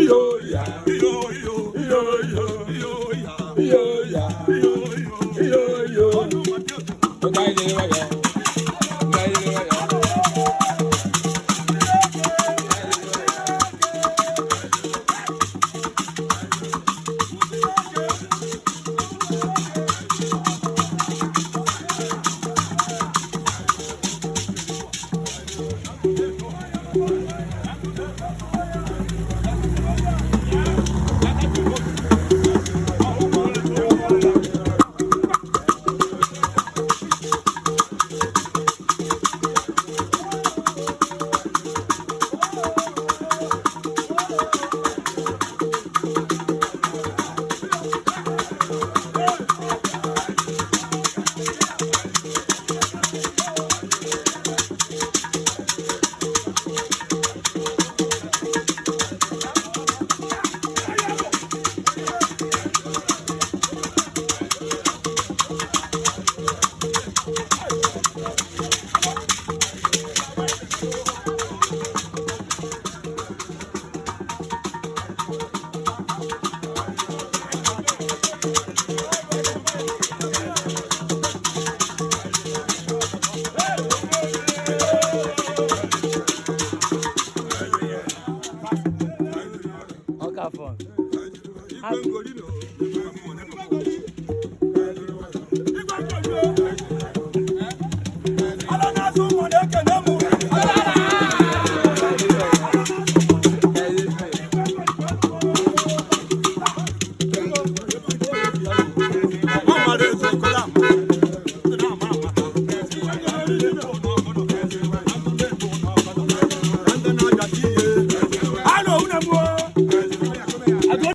Iyo ya, iyo iyo, iyo iyo, iyo ya, iyo ya, iyo iyo, iyo iyo. Ka anyị jiri nwayọọ, ka anyị jiri nwayọọ. Ọkafọ. Igwe ngoli na